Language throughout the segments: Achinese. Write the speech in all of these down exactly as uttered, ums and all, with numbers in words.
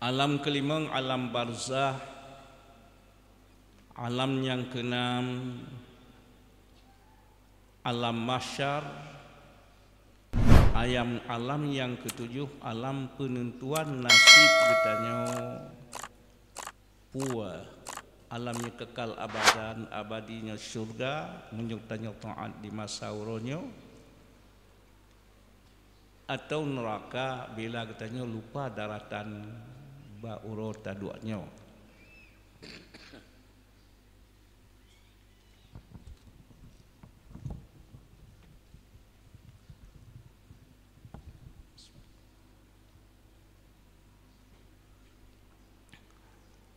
Alam keulimong, alam barzah, alam nyang keunam, alam mahsyar, ayam, alam nyang keutujoh, alam peunentuan nasib geutanyoe. Peue alam nyang kekal abadan abadi nyoe syurga meunyoe tanyoe taát di masa uroe nyoe, atau neuraka bila geutanyoe lupa daratan bak uroe taduek nyoe.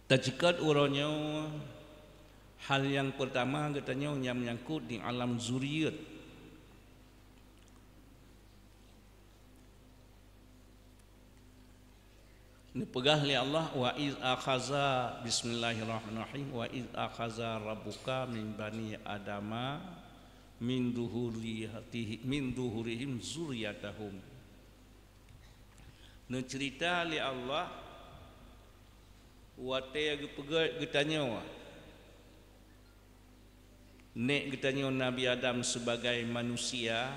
Taceukat uroe nyoe, hal nyang peurtama geutanyoe nyang menyangkut di alam zuriat. Neupeugah lé Allah, "Wa iz akhaza," bismillahirrahmanirrahim, "Wa iz akhaza rabbuka min bani Adama min duhuriyatihi, min duhurihim zuriyatahum." Neuceurita lé Allah watée geupeugét geutanyoe, nék geutanyoe Nabi Adam sibagai manusia,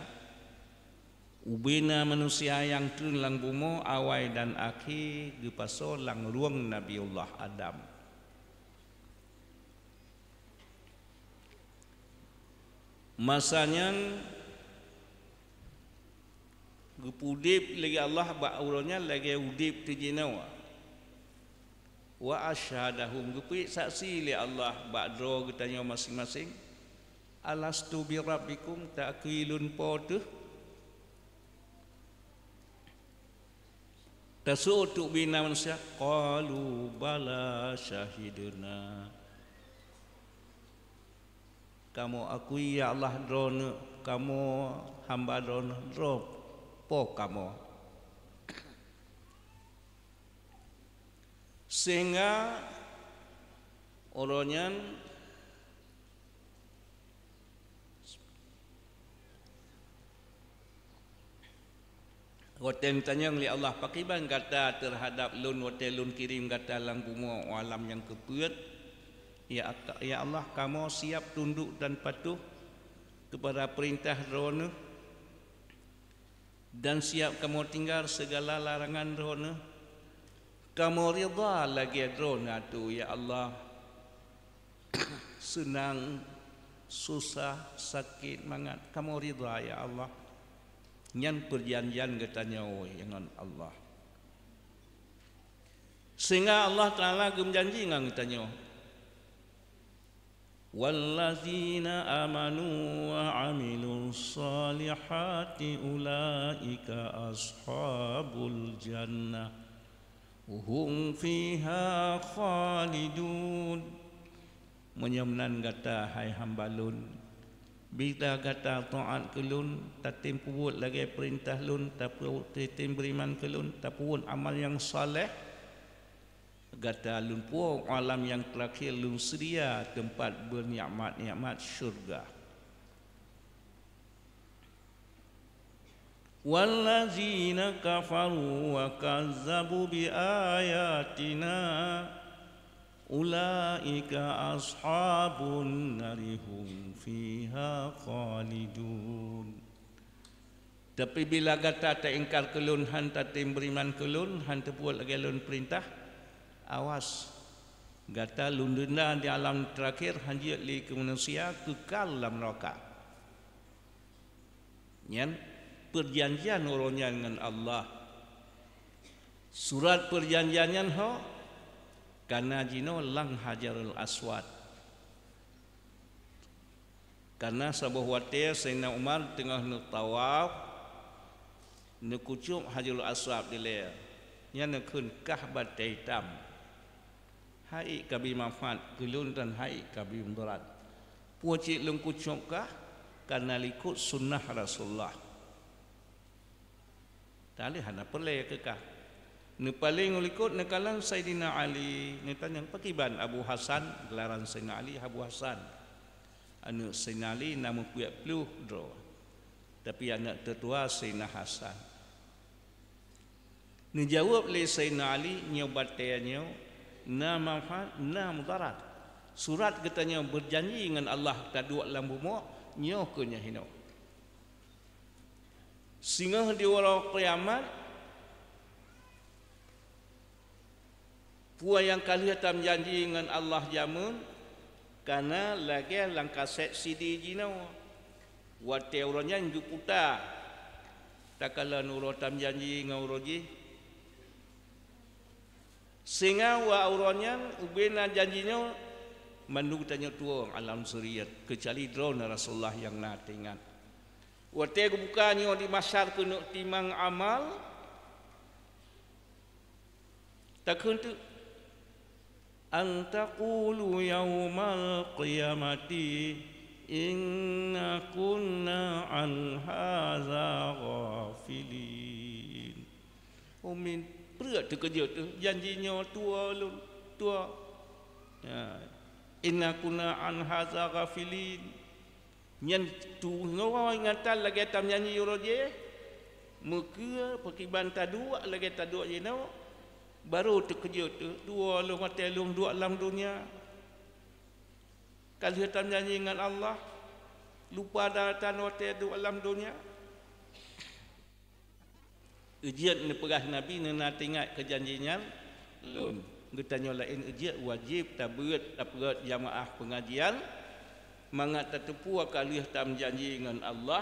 ubena manusia nyang treun lam bumoe awai dan akhé geupasoe lam rueng Nabiullah Adam. Masa nyan geupeuudeb lé Allah bak uroe nyan lagée udeb teujinoe. Wa asyhadahum, geupeuék saksi lé Allah bak droe geutanyoe maséng-maséng, "Alastu birabbikum, ta akui lôn Po teuh?" Taseuôt ubena manusia, "Qalu bala syahidna." Kamoe akui, ya Allah, Droeneuh, kamoe hamba Droeneuh, Droe Po kamoe. Sehingga uroe nyan watée neutanyong lé Allah, "Pakriban gata teuhadab Lôn watée Lôn kirém gata lam bumoe u alam nyang keupeuet?" Ya, ya Allah, kamoe siab tundok dan patuh keupada peurintah Droeneuh. Dan siab kamoe tinggai sigala larangan Droeneuh. Kamoe ridha lagée Droeneuh atoe, ya Allah. Seunang, susah, sakét, mangat, kamoe ridha, ya Allah. Nyan peurjanjian geutanyoe ngon Allah. Sehingga Allah Taala geumeujanji ngon geutanyoe, "Wallazina amanu wa amilus salihati ulaika ashabul jannah, hum fiha khalidun." Meunyoe meunan gata, hai hamba Lôn, bila gata taát keu Lôn, tatem peubuet lagée peurintah Lôn, tapeu-, tatem beriman keu Lôn, tapeubuet amal nyang saleh, gata Lôn puwoe u alam nyang teurakhé, Lôn seudia teumpat beunikmat-nikmat syeuruga. Wallazina kafaru wa kazzabu bi ayatina ulaika ashabun nari hum fiha khalidun. Tapi bila gata taingkar keu Lôn, han tatem beriman keu Lôn, han tapeubuet lagée Lôn peurintah, awas, gata Lôn denda di alam teurakhé, han jeuet lé keu manusia, keukal lam neuraka. Nyan peurjanjian uroe nyan ngon Allah. Surat peurjanjian nyan ho kana jinoe lam Hajarul Aswad. Kana saboh watée Saidina Umar teungoh neutawaf, neukucok Hajarul Aswad dilée, nyan neukheun kah batée itam. Hai ka bri manfaat keu lôn dan hai ka bri mudarat. Peue cit lôn kucok kah? Kana likot sunnah Rasulullah. Tapi hana peureulée keu kah. Neupaleng u likot neukalon Saidina Ali, neutanyong, "Pakriban Abu Hasan?" Geularan Saidina Ali Abu Hasan. Aneuëk Saidina Ali na meupiek ploh droe, tapi aneuëk teutua Saidina Hasan. Neujaweueb lé Saidina Ali, "Nyoe batée nyoe na manfaat, na mudarat. Surat geutanyoe beujanji ngon Allah taduek lam bumoe, nyoe keuh nyang hinoe. Singoh di uroe kiamat, peue nyang ka lheueh tameujanji ngon Allah jameun, ka na lagée lam kasét C D jinoe. Watée uroe nyan geuputa, takalon uroe tameujanji ngon uroe jih. Singoh uroe nyan ubena janji nyoe, mandum tanyoe tuwoe alam zuriat, keucuali droeneuh Rasulullah nyang na teuingat. Watée geubuka nyoe di mahsyar keuneuk timang amal, takheun teuk, 'An taqulu yaumal qiyamati inna kunna an hadza ghafilin.'" Mumin, peureuet teukeujot teuh, janji nyoe tuwoe lôn, tuwoe. Ya. "Inna kunna an hadza ghafilin." Nyan tuwoe ingatan lagée tameujanji uroe jih, meukeue pakriban taduek lagée taduek jinoe, barô teukeujot teuh, tuwoe lôn watée lôn duek lam donya. Ka lheueh tameujanji ngon Allah, lupa daratan watée duek lam donya. Eujeuet neupeugah Nabi, "Neuna teuingat keu janji nyan lôn." Geutanyoe laén eujeuet wajéb tabeuet, tapeugét jamaah peungajian mangat tateupeue ka lheueh tameujanji ngon Allah,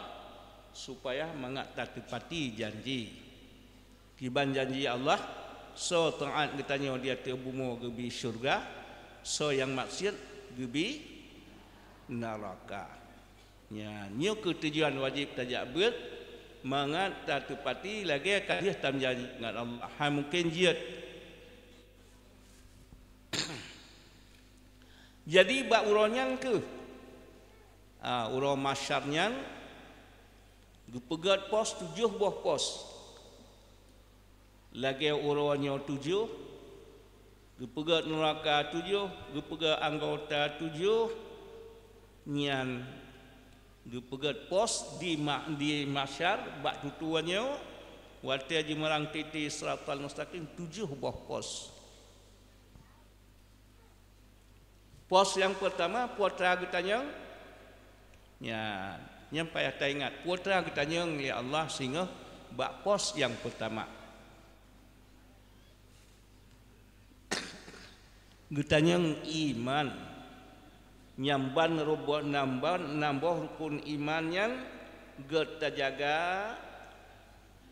supaya mangat tateupati janji. Kiban janji Allah, soe taát geutanyoe di ateueh bumoe geubi syeuruga, soe nyang maksiet geubi neuraka. Nyan, nyoe kheueh tujuan wajéb tajak beuet, mangat tateupati lagée ka lheueh tameujanji ngon Allah. Hana mungken jeuet. Jadi, bak uroe nyan kheueh, a, uroe mahsyar nyan, geupeugét pos tujoh boh pos. Lagée uroe nyoe tujoh, geupeugét neuraka tujoh, geupeugét anggota tujoh, nyan geupeugét pos di ma-, di mahsyar bak tutoe nyoe, watée jimeurang titi Siratal Mustaqim, tujoh boh pos. Pos nyang peurtama, peue atra geutanyong? Nyan, nyan payah taingat, peue atra geutanyong lé Allah singoh bak pos nyang peurtama. Geutanyong iman. Nyan ban rubo-, nam ban, nam boh rukun iman nyan gét tajaga,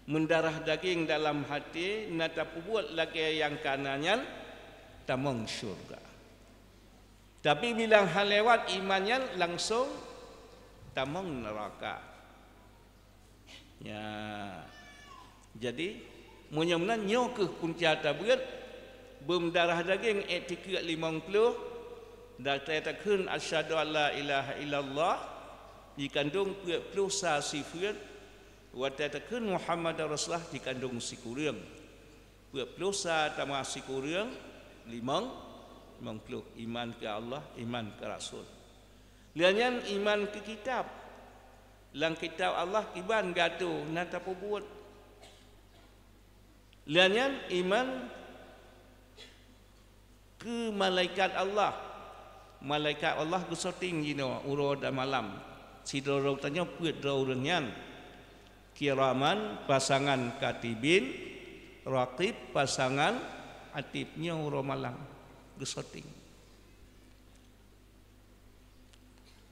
meudarah dageng dalam até, na tapeubuet lagée nyang kana nyan, tamong syeuruga. Tapi bila han lewat iman nyan, langsong tamong neuraka. Ya. Jadi, meunyoe meunan, nyoe kheueh punca tabeuet, beumeudarah dageng iktikeuet limong ploh, dan takheun, "Asyhadu an la ilaha illallah," jikandong peuet ploh sa sifeuet, watée takheun, "Muhammadar Rasulullah," jikandong sikureueng. Peuet ploh sa tamah sikureueng, limong, limong ploh. Iman keu Allah, iman keu Rasul. Lheueh nyan iman keu kitab. Lam kitab Allah kiban geuatô na tapeubuet. Lheueh nyan iman keu malaikat Allah. Malaikat Allah geusyuting jinoe uroe dan malam. Sidroe-droe tanyoe peuet droe ureuëng nyan. Kiraman pasangan katibin, raqib pasangan atid, nyoe uroe malam geusyuting.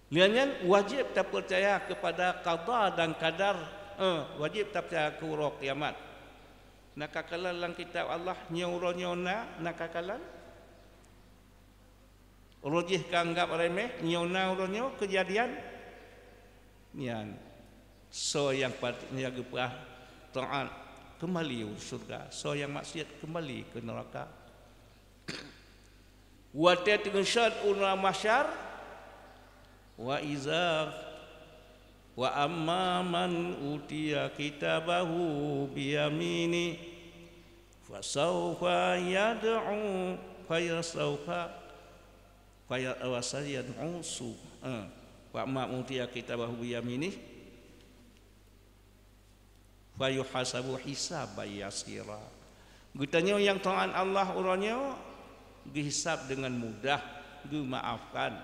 Lheueh nyan wajéb tapeucaya keupada qada dan qadar, eh, wajéb tapeucaya keu uroe kiamat. Na kakalon lam kitab Allah nyoe uroe nyoe na, na kakalon? Uroe jih kaanggab reméh, nyoe na uroe nyoe keujadian? Nyan, soe nyang pat-, nyang geupeugah taát, keumbali u syeuruga, soe nyang maksiat, keumbali keu neuraka. Watée teungeusot u mahsyar, wa iza, wa amma man utiya kitabahu biyamini, Fasaufa yad'u, fayasaufa, faya-, wa sayad'u su-, eh, wa amma utiya kitabahu biyaminih, fayuhasabu hisaban yasira. Geutanyoe nyang taát Allah uroe nyoe geuhisab deungon mudah, geumaafkan.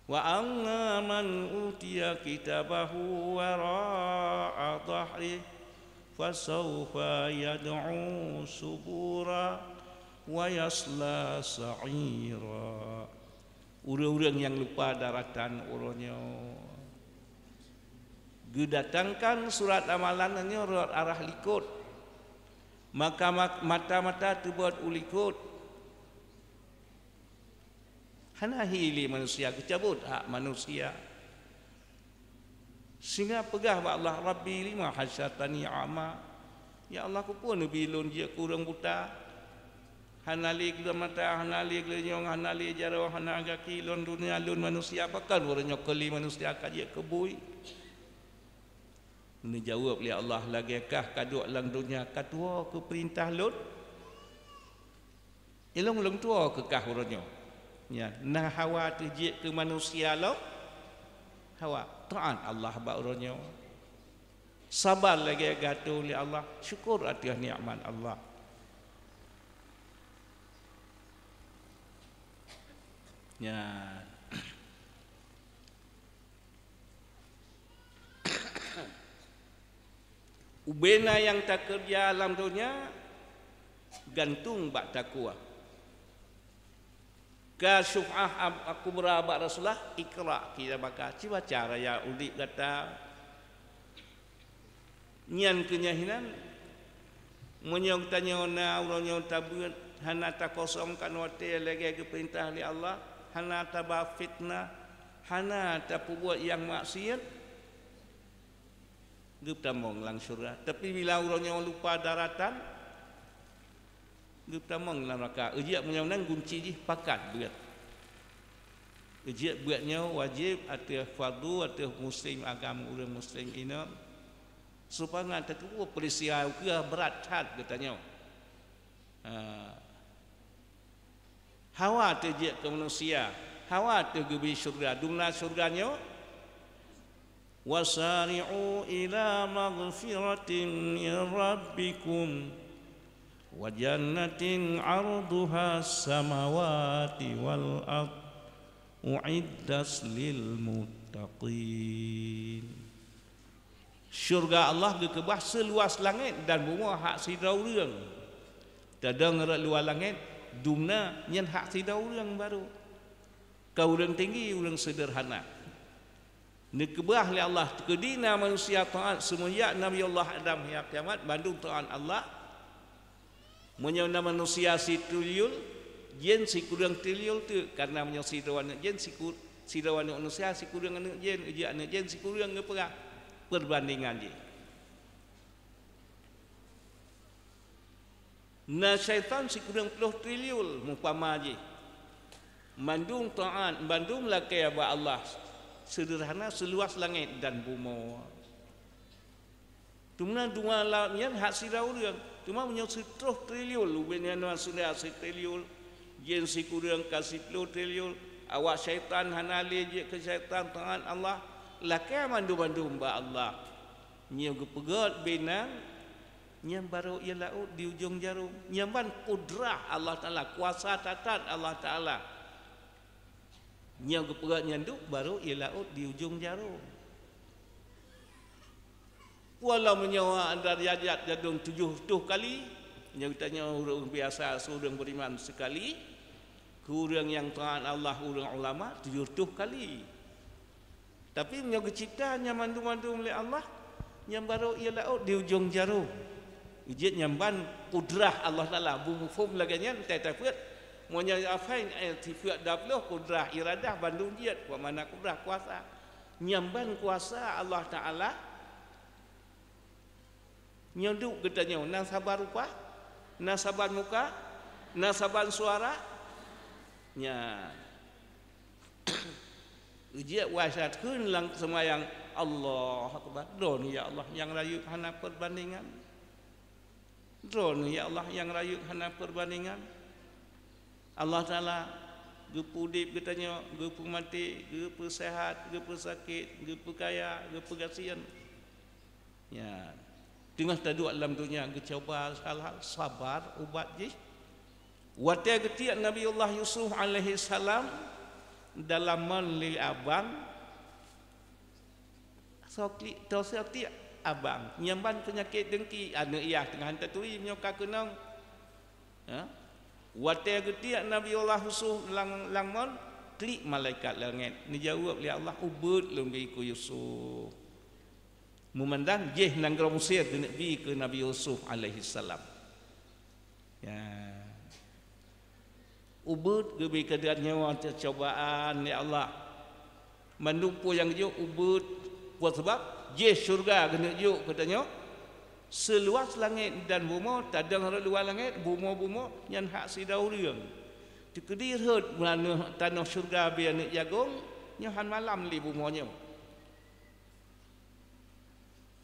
Wa amma man utiya kitabahu wara'a dhahrih, fasaufa yad'u subura wa yasla sa'ira. Ureuëng-ureuëng nyang lupa daratan uroe nyoe geudatangkan surat amalan nyoe rot arah likot, maka mak-, mata-mata teubot u likot. Hana hi lé manusia, geucabot hak manusia. Singa peugah bak Allah, "Rabbi, lima hasyartani a'ma?" Ya Allah, keupeue neubi lôn jeuet keu ureuëng buta? Hana lé geuleumata, hana lé geulinyueng, hana lé jaroe, hana gaki lôn donya, lôn manusia. Pakon uroe nyoe keu lé manusia ka jeuet keu bui? Neujaweueb lé Allah, "Lagée kah ka duek lam donya ka tuwoe keu peurintah lôn?" Ilong lôn tuwoe keu kah uroe nyoe. Nyan, na hawa teuh jeuet keu manusia lom. Hawa, taát Allah bak uroe nyoe. Sabar lagée geuatoe lé Allah, syukur ateueh nikmat Allah. Nyan. Ubena nyang takeureuja lam donya gantung bak takwa. Ka syuf'ah ab-, kubra bak Rasulullah, "Iqra kitabaka, ci baca raya udeb gata." Nyan keuh nyan hinan, meunyoe geutanyoe na uroe nyoe tabeuet, hana takosongkan watée lagée geupeurintah lé Allah, hana taba fitnah, hana tapeubuet nyang maksiet, geupeutamong lam syeuruga. Tapi bila uroe nyoe lupa daratan, geupeutamong lam neuraka. Eujeuet meunyoe nan gunci jih pakat beuet. Eujeuet beuet nyoe wajéb ateueh fardu ateueh muslim agam ureuëng muslim inong. Supaya tateupeue peurisia ukeue brat that geutanyoe. Ha. Hawa teuh jeuet keu manusia, hawa teuh geubri syeuruga, dumna syeuruga nyoe, "Wasari'u ila maghfiratin min rabbikum wa jannatin 'arduhas samawati wal ard, u'iddat lil muttaqin." Syeuruga Allah geukeubah seuluwas langét dan bumoe hak sidroe ureuëng. Tadong rot luwa langét, dumna nyan hak sidroe ureuëng barô. Ka ureuëng tinggi, ureuëng seudeurhana. Neukeubah lé Allah, keudina manusia taát seumeujak Nabi Allah Adam hingga kiamat, bandum taát Allah. Meunyoe na manusia sitriliun, jén sikureueng triliun teuk, kareuna meunyoe sidroe aneuëk jén siku-, sidroe aneuëk manusia sikureueng aneuëk jén, eujeuet aneuëk jén sikureueng geupeugah peubandingan jih. Na syaitan sikureueng ploh triliun mumpama jih. Mandum taát, mandum lakée bak Allah, seudeurhana seuluwas langét dan bumoe. Teuma dua lam nyan hak sidroe ureuëng. Teuma meunyoe sitroh triliun, ubé nyan manusia sitriliun, jén sikureueng ka siploh triliun, awak syaitan hana lé jeuet keu syaitan taát Allah, lakée mandum-mandum bak Allah. Nyoe geupeugét beunan, nyan barô ié laôt di ujong jarôm. Nyan ban kudrah Allah Taala, kuasa that-that Allah Taala. Nyoe geupeugét nyan duek barô ié laôt di ujong jarôm. Walau meunyoe anda jajat jadong tujoh reutôh kali, nyoe geutanyoe ureuëng biasa siureuëng beriman seukali, keu ureuëng nyang taát Allah, ureuëng ulama, tujoh reutôh kali. Tapi meunyoe geucipta nyan mandum-mandum lé Allah, nyan barô ié laôt di ujong jarôm. Jeuet nyan ban kudrah Allah Taala, beumuphom lagée nyan, tai-tai peuet. Meunyoe afai, eh, sifeuet dua ploh, kudrah, iradah, bandum jeuet, wa mana kudrah, kuasa. Nyan ban kuasa Allah Taala. Nyoe duek geutanyoe, na saban rupa, na saban muka, na saban suara. Nyan. Jeuet wai that kheun lam seumayang, Allahu Akbar. Droeneuh, ya Allah, nyang rayeuk hana peubandingan. Droeneuh, ya Allah, nyang rayeuk hana peurbandingan. Allah Taala geupeuudeb geutanyoe, geupeumaté, geupeuseuhat, geupeusakét, geupeukaya, geupeugasien. Ya. Teungoh taduek lam donya geucuba hal-hal, sabar ubat jih. Watée geutiek Nabiullah Yusuf alaihissalam dalam mon lé abang, soe klik, soe tiek abang, nyang ban peunyakét deungki, aneuk yah teungoh han taturi meunyoe ka keunong. Ha? Watée geutiek Nabiullah Yusuf lam, lam mon, klik malaikat langét, neujaweueb lé Allah, "Ubeuet lôn bri keu Yusuf." Meumandang jih nanggroe Mesir keuneuk bi keu Nabi Yusuf alaihissalam. Ya. Ubeuet geubri keu geutanyoe cobaan lé Allah. Mandum peue nyang geujok ubeuet, peue sabab jih syeuruga keuneuk jok keu tanyoe. Seuluwas langét dan bumoe, tadong rot luwa langét, bumoe-bumoe, nyan hak sidroe ureuëng. Teukeudi rhot tanoh, tanoh syeuruga bri aneuk jagong, nyoe han malam lé bumoe nyoe.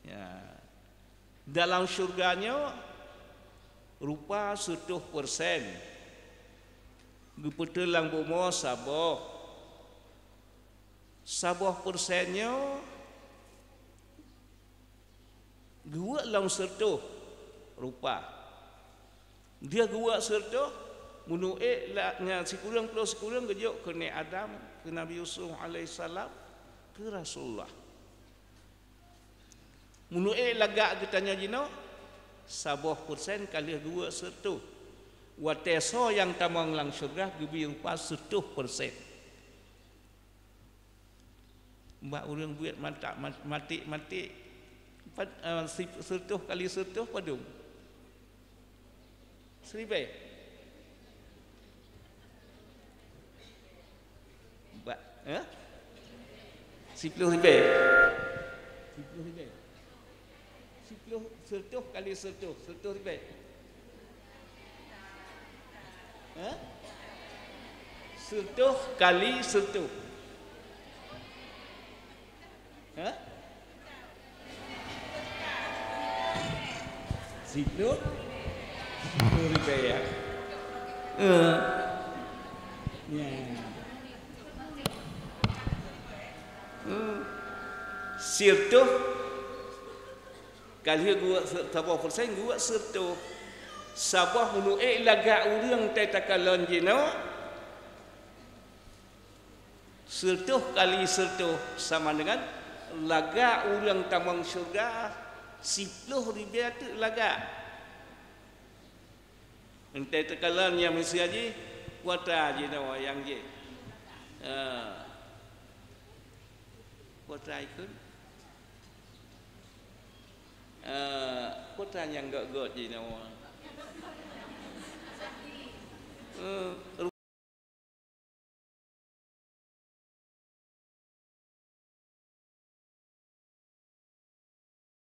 Ya. Dalam syeuruga nyoe rupa seutoh persen, geupeuteun lam bumoe saboh. Saboh persen nyoe geuweuek lom seutoh rupa. Dia geuweuek seutoh, meunuek la-, nyan sikureueng ploh sikureueng geujok keu Nabi Adam, keu Nabi Yusuf alaihissalam, keu Rasulullah. Meunuek lagak geutanyoe jinoe, saboh persen ka lheueh geuweuek seutoh. Watée soe nyang tamong lam syeuruga geubri rupa seutoh persen. Bak ureuëng buet matak, mat-, matik-matik, pat-, eh, si-, seutoh kali seutoh padum? Siribée? Bak, eh? Siploh ribée? Siploh ribée? Siploh, seutoh kali seutoh, seutoh ribée. Hah? Seutoh kali seutoh. Hah? Siploh? Siploh ribée, ya. Eh. Ya. Hmm. Sirtoh, ka lheueh geuweuek se-, saboh persen geuweuek sirtoh. Saboh meunuek lagak ureuëng teuh takalon jinoe, sirtoh kali sirtoh sama dengan lagak ureuëng tamong syeuruga siploh ribée teuk lagak. Enteuk teukalon nyang miseue jih, kuota jinoe nyang jih. Ha. Kuota ikheun. Ha, kuota nyang göt-göt jinoe.